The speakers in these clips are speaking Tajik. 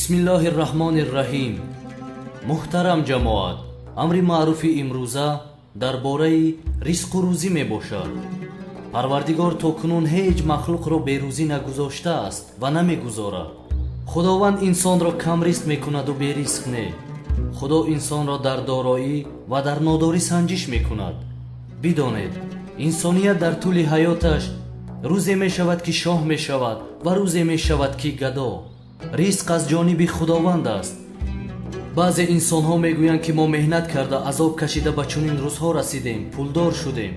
Бисмиллоҳир-раҳмонир-раҳим. Муҳтарам ҷамоат, амри маъруфи имрӯза дар бораи ризқу рӯзӣ мебошад. Парвардигор то кунун ҳеҷ махлуқро берӯзӣ нагузоштааст ва намегузорад. Худованд инсонро камризқ мекунаду беризқ не. Худо инсонро дар дороӣ ва дар нодорӣ санҷиш мекунад. Бидонед, инсоният дар тӯли ҳаёташ рӯзе мешавад, ки шоҳ мешавад ва рӯзе мешавад, ки гадо. Ризқ аз ҷониби Худованд аст. Баъзе инсонҳо мегӯянд, ки мо меҳнат карда, азоб кашида ба чунин рӯзҳо расидем, пулдор шудем.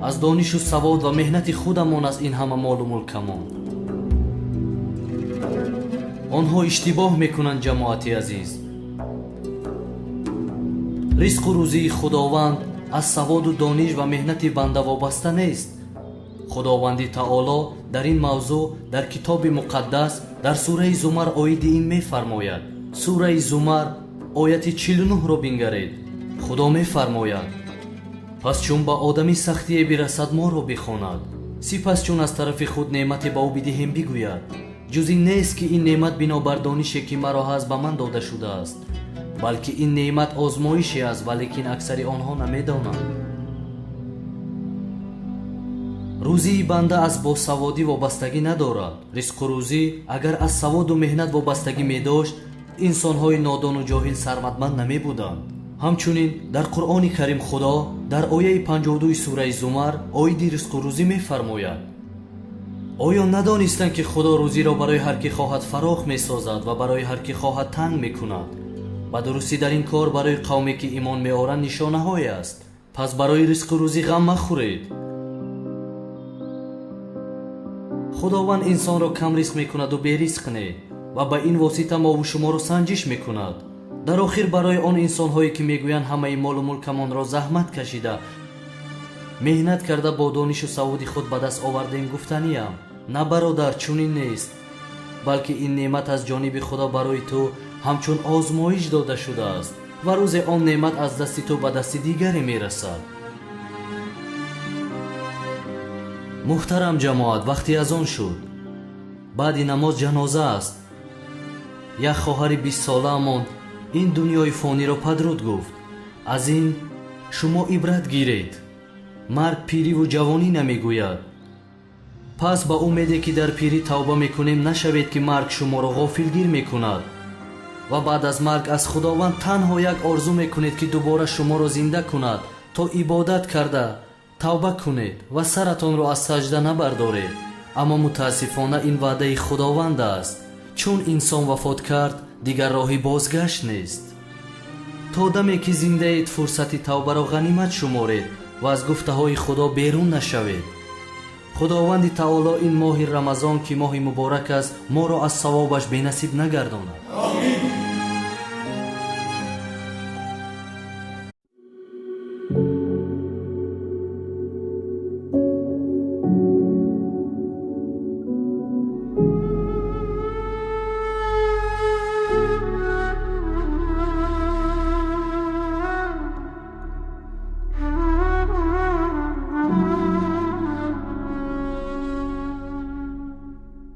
Аз донишу савод ва меҳнати худамон аз ин ҳама молу мулкамон. Онҳо иштибоҳ мекунанд, ҷамоати азиз. Ризқу рӯзии Худованд аз саводу дониш ва меҳнати банда вобаста нест. Худованди Таоло дар ин мавзӯъ дар китоби муқаддас дар сураи Зумар оиди ин мефармояд. Сураи Зумар ояти 49-ро бингаред. Худо мефармояд: пас чун ба одами сахтие бирасад, моро бихонад. Сипас чун аз тарафи худ неъмате ба ӯ бидиҳем, бигӯяд: ҷуз ин нест, ки ин неъмат бинобар донише, ки маро ҳаст, ба ман дода шудааст, балки ин неъмат озмоише аст, валекин аксари онҳо намедонанд. Рӯзии банда аз босаводӣ вобастагӣ надорад. Ризқу рӯзӣ агар аз саводу меҳнат вобастагӣ медошт, инсонҳои нодону ҷоҳил сарватманд намебуданд. Ҳамчунин дар Қуръони Карим Худо дар ояи 52 сураи Зумар оиди ризқу рӯзӣ мефармояд: оё надонистанд, ки Худо рӯзиро барои ҳар ки хоҳад фарох месозад ва барои ҳар ки хоҳад танг мекунад? Ба дурустӣ дар ин кор барои қавме, ки имон меоранд, нишонаҳое аст. Пас барои ризқу рӯзӣ ғам махӯред. Худованд инсонро кам ризқ мекунаду беризқ не, ва ба ин восита мову шуморо санҷиш мекунад. Дар охир барои он инсонҳое, ки мегӯянд ҳамаи молу мулкамонро заҳмат кашида, меҳнат карда, бо донишу саводи худ ба даст овардем, гуфтаниям: на бародар, чунин нест, балки ин неъмат аз ҷониби Худо барои ту ҳамчун озмоиш дода шудааст ва рӯзе он неъмат аз дасти ту ба дасти дигаре мерасад. Муҳтарам ҷамоат, вақти аз он шуд. Баъди намоз ҷаноза аст. Як хоҳари 20-солаамон ин дунёи фониро падруд гуфт. Аз ин шумо ибрат гиред. Марг пириву ҷавонӣ намегӯяд. Пас ба умеде, ки дар пирӣ тавба мекунем, нашавед, ки марг шуморо ғофилгир мекунад ва баъд аз марг аз Худованд танҳо як орзу мекунед, ки дубора шуморо зинда кунад, то ибодат карда тавба кунед ва саратонро аз саҷда набардоред. Аммо мутаассифона ин ваъдаи Худованд аст. Чун инсон вафот кард, дигар роҳи бозгашт нест. То даме ки зиндаед, фурсати тавбаро ғанимат шуморед ва аз гуфтаҳои Худо берун нашавед. Худованди Таоло ин моҳи Рамазон, ки моҳи муборак аст, моро аз савобаш бенасиб нагардонад.